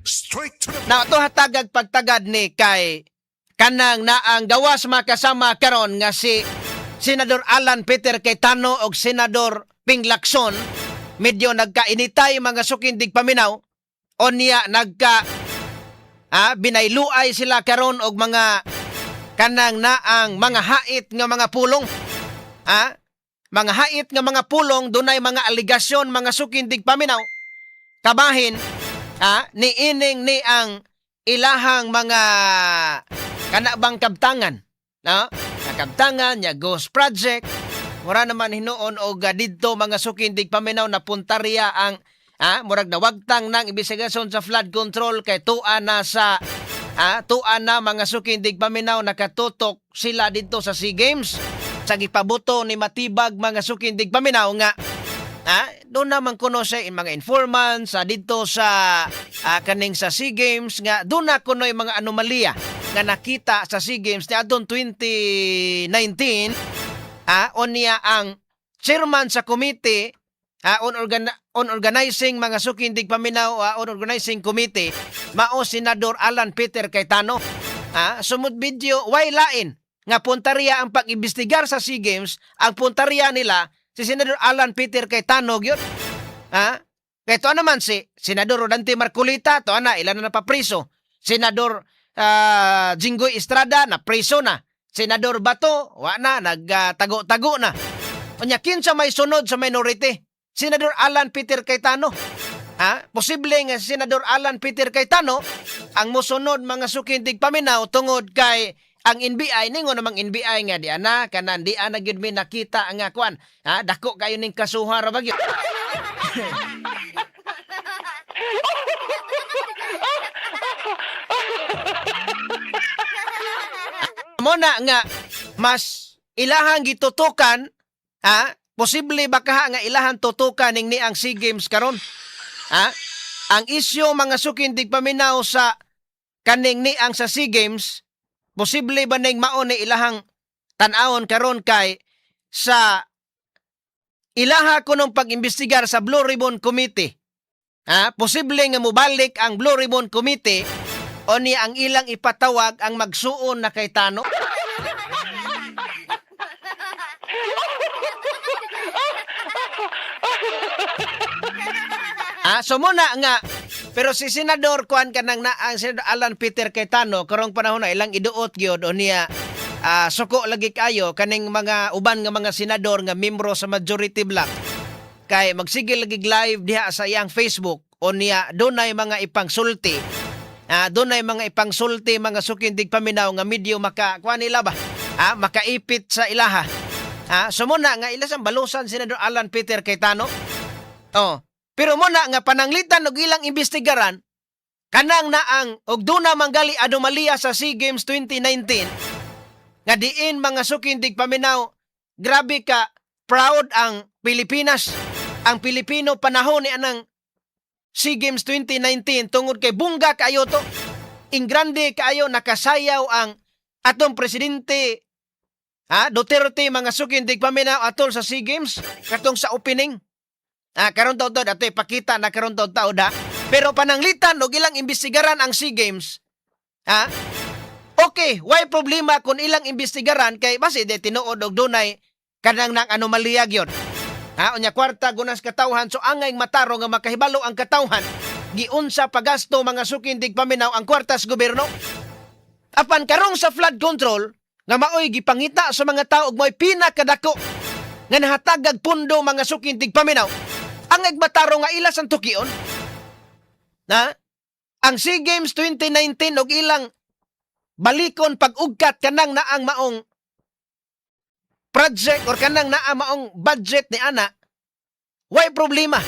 Straight to the Na to hatagag pagtagad ni kay kanang naang gawas makasama karon nga si Senador Alan Peter Cayetano og Senador Ping Lacson medyo nagkainitay, mga suking tigpaminaw, o niya nagka binayluay sila karon og mga kanang naang mga hait nga mga pulong, mga hait nga mga pulong. Dunay mga alegasyon, mga suking tigpaminaw, kabahin ni ining ni ang ilahang mga kana bang kabtangan, no, nakabtangan nya ghost project. Mura naman hinuon og didto, mga suking tigpaminaw, na puntarya ang murag nawagtang ng investigasyon sa flood control kay tua na sa tua na, mga suking tigpaminaw, nakatutok sila didto sa SEA Games sa gipabuto ni Matibag, mga suking tigpaminaw, nga doon naman kuno sa mga informants sa didto sa kaning sa SEA Games nga doon na kuno yung mga anomalya nga nakita sa SEA Games ni adtong 2019. Unya ang chairman sa committee on organizing, mga suking tigpaminaw, on organizing committee mao Senador Alan Peter Cayetano. Sumod video, way lain nga puntarya ang pag-imbestigar sa SEA Games, ang puntarya nila si Senador Alan Peter Cayetano gyud. Kay to naman si Senador Rodante Marcoleta, to ana ilan na napapriso. Senador Jinggoy Estrada na preso na. Senador Bato, wa na, nagtago-tago na. Unya kinsa may sunod sa minority? Senador Alan Peter Cayetano. Ha? Posible nga si Senador Alan Peter Cayetano ang mosunod, mga suking tigpaminaw, tungod kay ang NBI ningon namang NBI nga di ana kanan di ana gyud mi nakita nga kuan ha, dako kayo ning kasuha ra ba gyud. Mo na nga mas ilahang gitutukan, ha, posible ba kaha nga ilahang tutukan ning ni ang SEA Games karon, ha, ang isyu, mga suking tigpaminaw, sa kaning ni ang sa SEA Games? Posible ba ning mao ni ilahang tan-awon karon kay sa ilaha kunong pag-imbestigar sa Blue Ribbon Committee, ha, posible nga mobalik ang Blue Ribbon Committee o ni ang ilang ipatawag ang magsuon na Cayetano? So muna nga pero si Senador kuan kanang na ang Senador Alan Peter Cayetano karong panahon na ilang iduot gyud o niya suko lagi kayo kaning mga uban nga mga senador nga membro sa majority bloc kay magsige lagi live diha sa iyang Facebook o niya dunay mga ipangsulti. Dunay mga ipangsulti, mga suking tigpaminaw, nga medyo maka kuan nila ba? Makaipit sa ilaha. So muna nga ila sang balusan Senador Alan Peter Cayetano. Oh, pero muna nga pananglitan og ilang imbestigaran kanang naang og duna manggali anomalya sa SEA Games 2019 nga diin, mga suking tigpaminaw, grabe ka proud ang Pilipinas, ang Pilipino panahon ni anang SEA Games 2019 tungod kay bungga kaayo to, ingrande kaayo, nakasayaw ang atong presidente Duterte, mga suking tigpaminaw, atol sa SEA Games katong sa opening. Karon taud ato ipakita na karon taud taud ha. Pero pananglitan og ilang imbestigaran ang SEA Games, ha? Okay, why problema kung ilang imbestigaran kay basi di tinuod og dunay kanang nang anomalya gyud. Ha, unya kwarta gunas katawhan, so angay mataro nga makahibalo ang katawhan giunsa pagasto, mga suking tigpaminaw, ang kwartas gobyerno. Apan karong sa flood control nga maoy gipangita sa mga tao og maoy pinakadako nga nahatagag pundo, mga suking tigpaminaw, ang nagmataro nga ila sang tukion na ang SEA Games 2019 og ilang balikon pag-ugkat kanang naang maong project or kanang naa maong budget ni ana, way problema.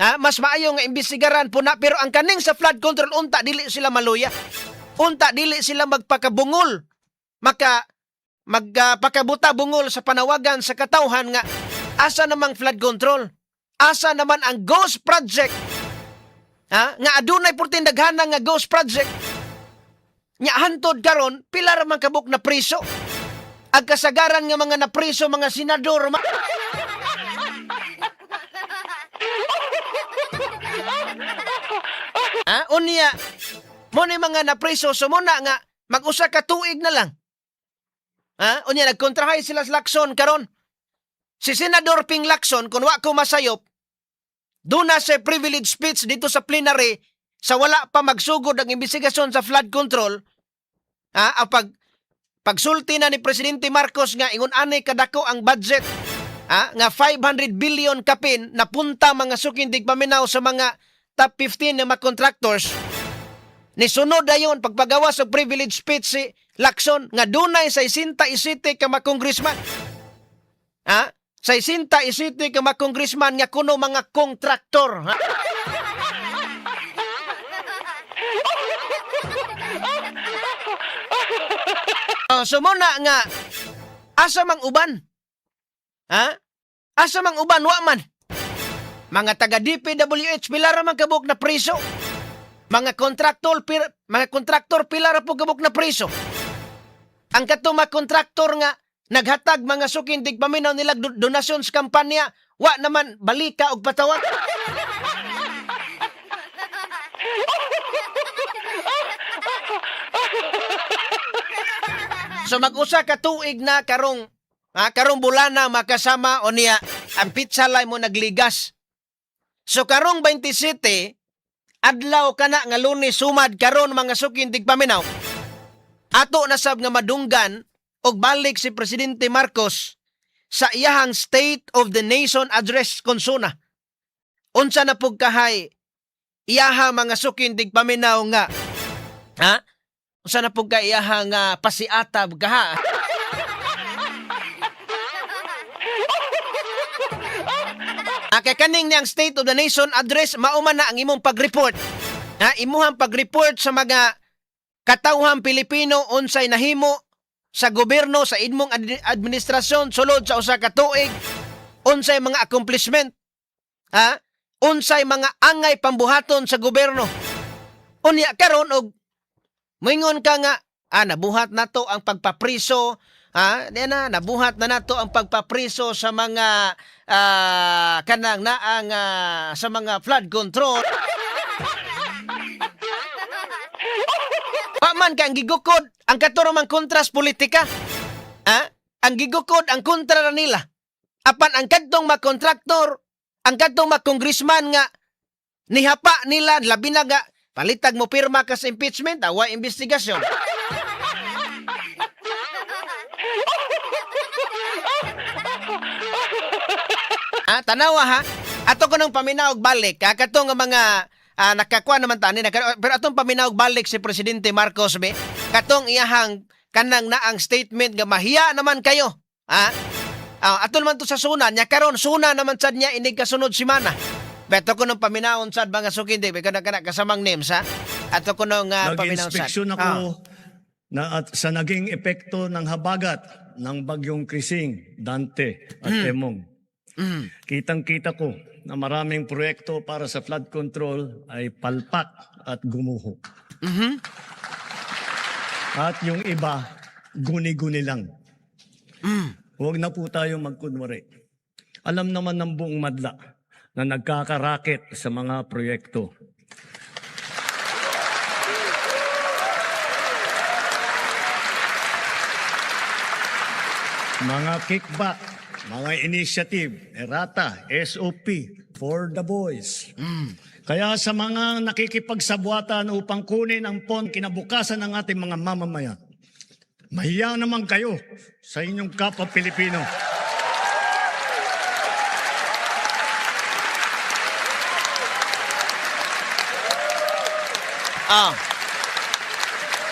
Ha, mas maayo nga imbestigaran po na, pero ang kaning sa flood control, unta dili sila maluya, unta dili sila magpakabungol, maka magpakabuta bungol sa panawagan sa katawhan nga asa namang flood control, asa naman ang ghost project, ha, nga adunay purting daghana nga ghost project nya hantod karon pila ra man kabuk na priso. Ang kasagaran nga mga napriso mga senador ma. Ha? Ha? Unya, mo ni mga napriso, so muna nga, mag-usa ka tuig na lang. Ha? Unya, nagkontrahay sila sa Lacson karon. Si Senador Ping Lacson, kung wa ko masayop, duna sa privilege speech dito sa plenary sa wala pa magsugod ang investigasyon sa flood control, ha, ang pagsulti na ni Presidente Marcos nga ingon ani kadako ang budget, ha, nga 500 billion kapin napunta, mga suking tigpaminaw, sa mga top 15 na mga contractors. Ni sunod dayon pagpagawa sa privilege speech si Lacson nga dunay 67 ka mga congressman. Ha? 67 ka mga congressman nga kuno mga kontraktor. Ha? Oh, so muna nga asa mang uban? Ha? Asa mang uban, wa man? Mga taga DPWH, pila ra man kabuk na priso. Mga kontraktor, pila ra po kabuk na priso. Ang kato mga kontraktor nga naghatag, mga suking tigpaminaw, nila donasyon sa kampanya, wa naman balika og patawag. So mag-usa ka tuig na karong, ha, karong bulana makasama o niya ang pitsalay mo nagligas. So karong 27 adlaw kana nga Lunes, sumad karon, mga suking tigpaminaw. Ato na sab nga madunggan og balik si Presidente Marcos sa iyahang State of the Nation Address konsuna. Unsa na pug kahay iyaha, mga suking tigpaminaw, nga, ha? Unsa na pug ka iyaha nga pasiatab kaha? Ah, kay kaning niyang State of the Nation Address, mao man na ang imong pag-report. Ha, imuhang pag-report sa mga katawhan Pilipino unsay nahimo sa gobyerno sa imong administrasyon sulod sa usa ka tuig, unsay mga accomplishment, ha, unsay mga angay pambuhaton sa gobyerno. Unya karon og moingon ka nga, ah, nabuhat nato ang pagpapriso, ha, di na nabuhat na nato ang pagpapriso sa mga kanang naang sa mga flood control. Pa man ka ang gigukod ang kato man kontras politika. Ha? Ang gigukod ang kontra na nila. Apan ang kadtong mga kontraktor, ang kadtong mga congressman nga nihapa nila, labi na nga palitag mo pirma ka sa impeachment, awa investigasyon. Ah, tanawa ha. Ato ko nang paminaw og balik, ha, kato nga mga nakakuha naman tani pero atong paminaw og balik si Presidente Marcos be katong iyahang kanang naang statement nga mahiya naman kayo. Ha? Ah, ato naman to sa suna nya karon, suna naman sad niya inig kasunod semana. Beto ko nung paminawon sad, mga sukindi, kana kana kasamang names, ha. Ato ko nung paminawon sad. Nag-inspeksyon ako na at sa naging epekto ng habagat ng bagyong Crising, Dante at Emong. Kitang-kita ko na maraming proyekto para sa flood control ay palpak at gumuho. At yung iba, guni-guni lang. Huwag na po tayo magkunwari. Alam naman ng buong madla na nagkakaraket sa mga proyekto. Mga kickback, mga initiative, errata, SOP for the boys. Kaya sa mga nakikipagsabwatan upang kunin ang pon kinabukasan ng ating mga mamamayan, mahiya naman kayo sa inyong kapwa Pilipino.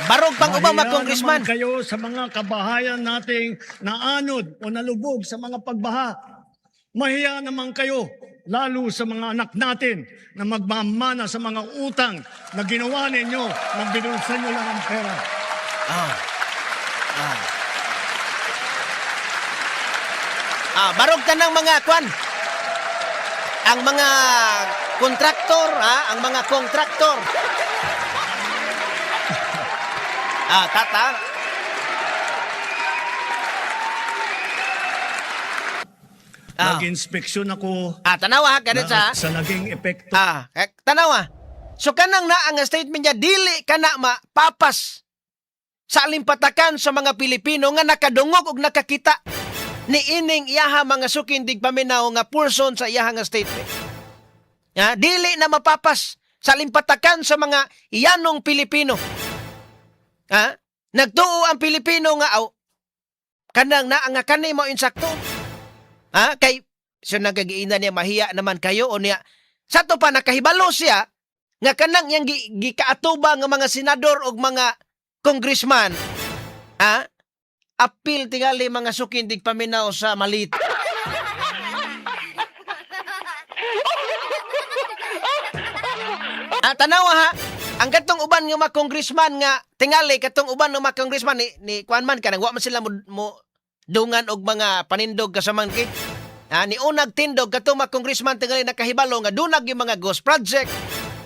Barog pang ubang mga Mahiya congressman. naman kayo sa mga kabahayan nating naanod o nalubog sa mga pagbaha. Mahiya naman kayo lalo sa mga anak natin na magmamana sa mga utang na ginawa ninyo nang binulsan nyo lang ang pera. Ah, barog tanang mga kwan. Ang mga kontraktor, ha? Ang mga kontraktor. Ah, tata. Nag-inspeksyon ako Ah, tanawa ha, ganun na, sa. sa naging epekto Ah, eh, tanawa. So kanang naa nga statement niya, dili kana mapapas sa alimpatakan sa mga Pilipino nga nakadungog og nakakita ni ining iyaha, mga suking tigpaminaw, nga person sa iyaha nga statement. Ya, dili na mapapas sa alimpatakan sa mga iyanong Pilipino. Ha? Nagtuo ang Pilipino nga aw kanang naa nga kani mo insakto. Ha? Kay so nagagiina niya, mahiya naman kayo o niya. Sa to pa nakahibalo siya nga kanang yang gikaatuba nga mga senador og mga congressman, ha, apil tingali, mga suking tigpaminaw, sa malit. Ah, tanawa ha. Ang katong uban nga mga congressman nga tingali, katong uban nga mga congressman ni kuan man, kanang wa man sila mo dungan og mga panindog kasaman ki. Ah, ni unag tindog katong mga congressman tingali nakahibalo nga dunag yung mga ghost project,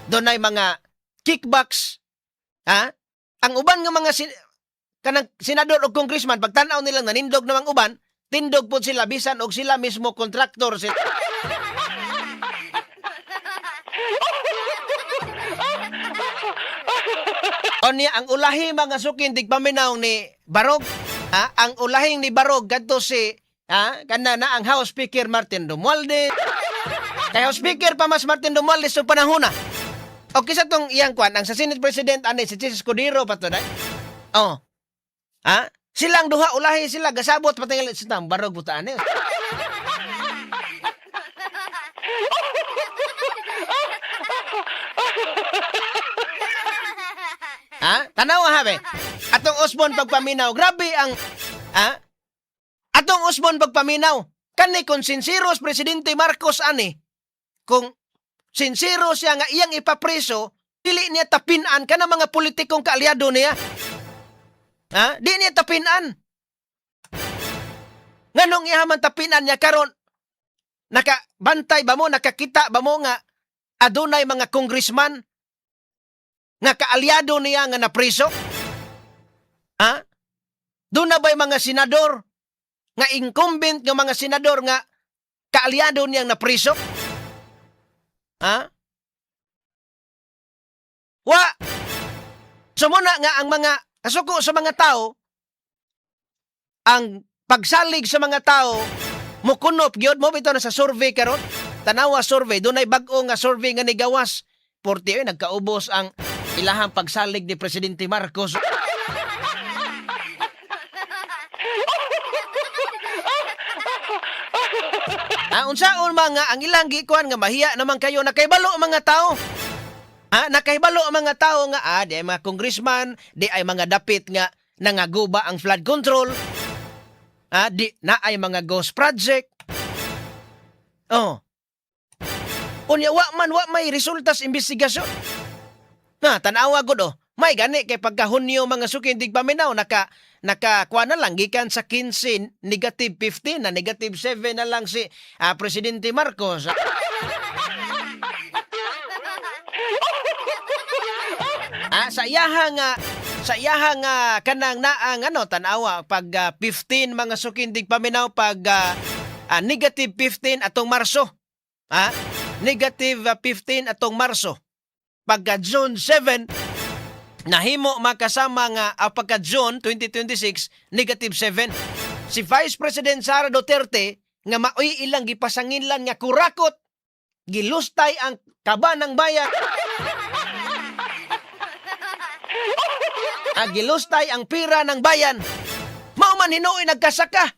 dunay mga kickbacks. Ha? Ang uban nga mga kanang senador o congressman, pagtan-aw nilang nanindog namang uban, tindog po sila bisan og sila mismo kontraktor si. O niya, ang ulahi, mga suking tigpaminaw, ni Barog, ha? Ang ulahing ni Barog kadto si, ha, kana na ang House Speaker Martin Romualdez. Kay House Speaker pa mas Martin Romualdez sa panahon na. O kisa tong iyang kwan, ang sa Senate President ani si Chiz Escudero pa to dai. Oh. Ha? Silang duha ulahi sila gasabot patingali sa Barog buta ani. Ha? Tanawa ha be. Atong usbon pagpaminaw, grabe ang, ha? Atong usbon pagpaminaw. Kani kung sincero si Presidente Marcos ani, kung sincero siya nga iyang ipapreso, dili niya tapinan kana mga politikong kaalyado niya. Ha? Di niya tapinan. Nganong iya man tapinan niya karon, nakabantay ba mo, nakakita ba mo nga adunay mga congressman nga kaalyado niya nga napriso? Ha? Doon na ba'y mga senador nga incumbent nga mga senador nga kaalyado niyang napriso? Ha? Wa! So muna nga ang mga kasuko sa mga tao, ang pagsalig sa mga tao, mukunop gyud mo bitaw na sa survey karon. Tanawa survey, dunay bag-o nga survey nga nigawas. 40 ay nagkaubos ang ilahang pagsalig ni Presidente Marcos. Ah, unsaon mga ang ilang gikuan nga mahiya naman kayo, nakaibalo ang mga tao. Ah, nakahibalo ang mga tao nga di ay mga congressman, di ay mga dapit nga nangaguba ang flood control. Ah, di na ay mga ghost project. Oh. Unya wa man wa may resulta sa investigasyon. Na tanawa gud oh. May gani kay pagka Hunyo, mga suki tigpaminaw, naka kuha na lang gikan sa 15, negative 15 na, negative 7 na lang si Presidente Marcos. Ah, sa iyaha nga kanang naang ano, tanawa pag 15, mga suki tigpaminaw, pag negative 15 atong Marso. Ha? Negative 15 atong Marso. Pagka June 7 nahimo makasama nga pagka June 2026, negative 7. Si Vice President Sara Duterte nga maoy ilang gipasanginlan nga kurakot, gilustay ang kaban ng bayan. Ah, gilustay ang pira ng bayan. Mao man hinuoy nagkasaka.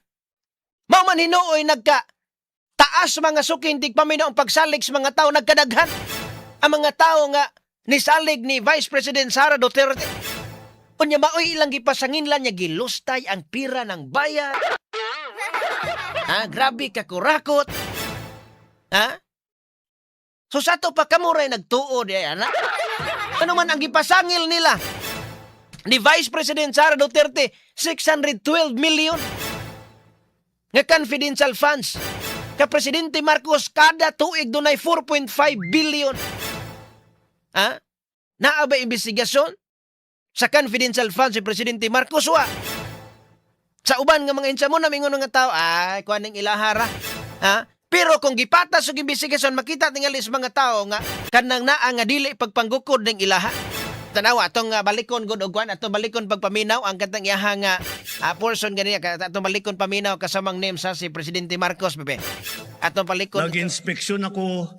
Mao man hinuoy nagka taas, mga suking tigpaminaw, ang pagsalig sa mga tao, nagkadaghan. Ang mga tao nga nisalig ni Vice President Sara Duterte. Unya maoy ilang gipasanginlan niya gilustay ang pira ng bayan. Ha, grabe ka kurakot. Ha? So sa to pa kamuray nagtuo di ay ana. Ano man ang gipasangil nila ni Vice President Sara Duterte, 612 million nga confidential funds. Ka Presidente Marcos kada tuig dunay 4.5 billion. Ha? Naa ba investigasyon sa confidential funds si Presidente Marcos? Wa. Sa uban nga mga insa mo na mingon nga tao, ay kuan ning ilahara. Ha? Pero kung gipatas og investigasyon, makita tingali sa mga tao nga kanang naa nga dili pagpanggukod ng ilaha. Tanawa atong balikon gud og kwan, atong balikon pagpaminaw ang katang iyaha nga portion ganiya, atong balikon paminaw kasamang name sa si Presidente Marcos, bebe. Atong balikon. Nag-inspeksyon ako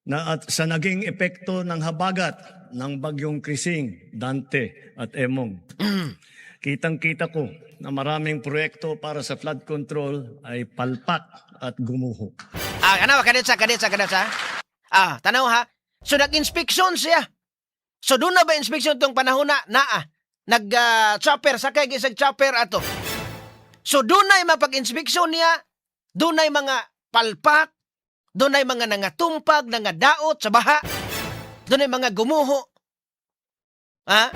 na at sa naging epekto ng habagat ng bagyong Crising, Dante at Emong. Kitang-kita ko na maraming proyekto para sa flood control ay palpak at gumuho. Ah, ano, kadetsa, kadetsa, kadetsa. Ah, tanaw ha. So nag-inspeksyon siya. So doon na ba inspeksyon tong panahon na naa? Nag chopper sakay gisag chopper ato. So doon na mapag-inspeksyon niya, doon na mga palpak, doon na mga nangatumpag, nangadaot sa baha, doon na mga gumuho. Ha?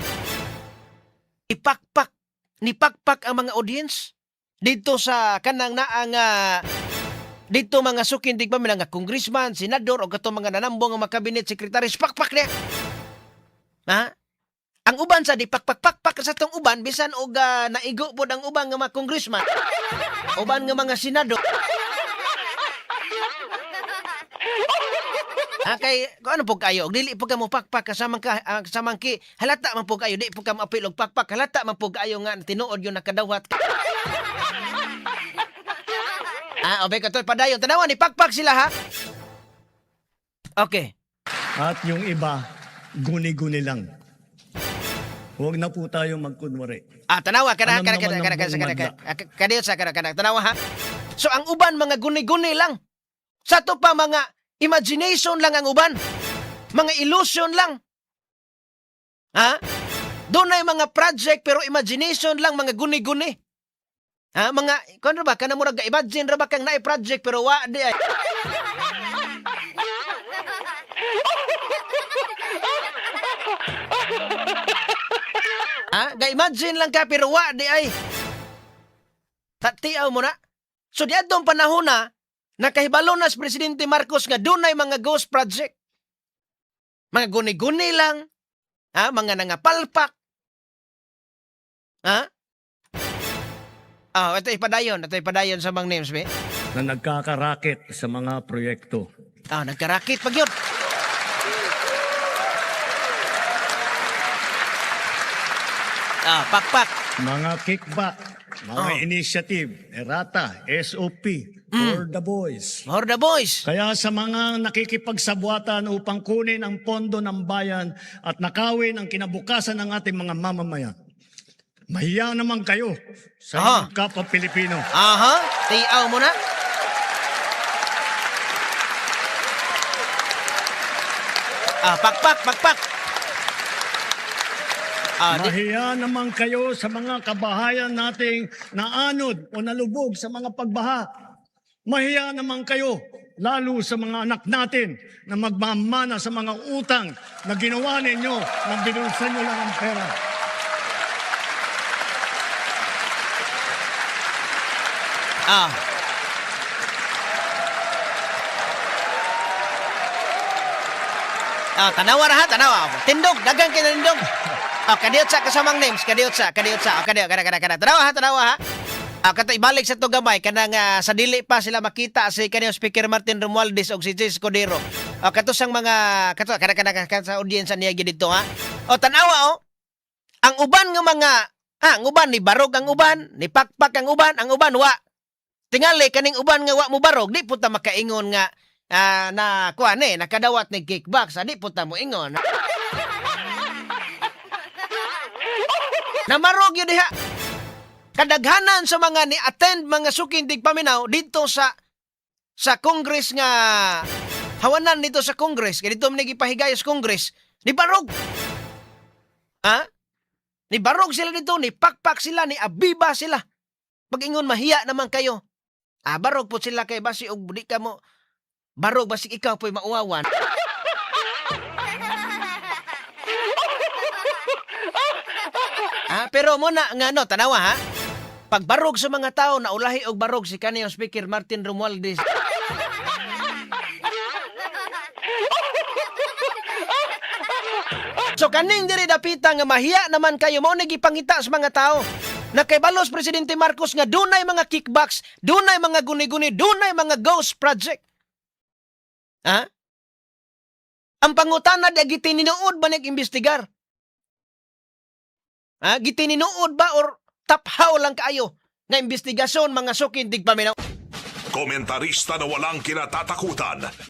Ipakpak, nipakpak ang mga audience dito sa kanang naa nga dito mga sukin di ba mga congressman, senador o katong mga nanambong nga mga cabinet secretaries, pakpak niya. Ha? Ang uban sa di pakpak pakpak sa tong uban bisan og naigo pod ang uban nga mga congressman. Uban nga mga senador. Ha, kay kung ano po kayo, og dili po ka mo pakpak kasamang ka kasamang ki halata man po kayo, di po ka moapil og pakpak, halata man po kayo nga tinuod yung nakadawat. Ah, obey ka to padayon. Tanawa ni pakpak sila ha. Okay. At yung iba, guni-guni lang. Huwag na po tayo magkunwari. Ah, tanawa kana Alam kana naman kana ng kana buong kana madla. kana kana sa kana kana tanawa ha. So ang uban mga guni-guni lang. Sa to pa mga imagination lang ang uban. Mga illusion lang. Ha? Doon na mga project pero imagination lang, mga guni-guni. Ha? Mga kuno ba kana murag imagine ra ba kang naay project pero wa di ay. Ha? Ga-imagine lang ka pero wa di ay. Tatiaw mo na. So di adtong panahon na nakahibalo na si Presidente Marcos nga dunay mga ghost project. Mga guni-guni lang, ha? Mga nangapalpak. Ha? Ah, ito ipadayon sa mga names, be. Na nagkakaraket sa mga proyekto. Ah, nagkarakit pag yun. Ah, pakpak. Mga kickback, mga initiative, errata, SOP, for the boys. For the boys. Kaya sa mga nakikipagsabwatan upang kunin ang pondo ng bayan at nakawin ang kinabukasan ng ating mga mamamayan, mahiya naman kayo sa inyong kapwa Pilipino. Aha, tiaw mo na. Ah, pakpak, pakpak. Ah, di, Mahiya naman kayo sa mga kabahayan nating naanod o nalubog sa mga pagbaha. Mahiya naman kayo lalo sa mga anak natin na magmamana sa mga utang na ginawa ninyo na binulsan nyo lang ang pera. Ah. Ah, tanawa ra ha, tanawa. Tindog, dagang kay tindog. Ah, kadiyot sa kasamang names, kadiyot sa, kadiyot sa. Ah, kadiyot, kada, kada, kada. Tanawa ha, tanawa ha. Ah, kato ibalik sa to gamay kanang sa dili pa sila makita si kaniyang Speaker Martin Romualdez og si Jess Cordero. Ah, kato sang mga kato kada kada kada sa audience niya gyud didto ha. O tanawa oh. Ang uban nga mga ang uban ni barog ang uban, ni pakpak ang uban wa. Tingali kaning uban nga wa mo barog, di pud ta makaingon nga na kuan eh nakadawat ni kickbox, di pud ta mo ingon. Namarog yun diha. Kadaghanan sa mga ni-attend mga suking tigpaminaw dito sa Congress nga hawanan dito sa Congress, kay dito man gipahigayos sa Congress, ni barog. Ha? Ni barog sila dito, ni pakpak sila, ni abiba sila. Pag-ingon mahiya naman kayo. Ah, barog po sila kay basi og di ka mo barog basig ikaw po'y mauwawan. Ah, pero mo na nga no, tanawa ha. Pagbarog sa mga tao na ulahi og barog si kaniyang Speaker Martin Romualdez. So kaning diri dapita nga mahiya naman kayo mao ni gipangita sa mga tao. Na kay balos Presidente Marcos nga dunay mga kickbacks, dunay mga guni-guni, dunay mga ghost project. Ha? Ang pangutana di, gitininuod ba nag-imbestigar? Ha? Gitininuod ba or taphaw lang kaayo nga investigasyon, mga sukin tigpaminaw? Komentarista na walang kinatatakutan.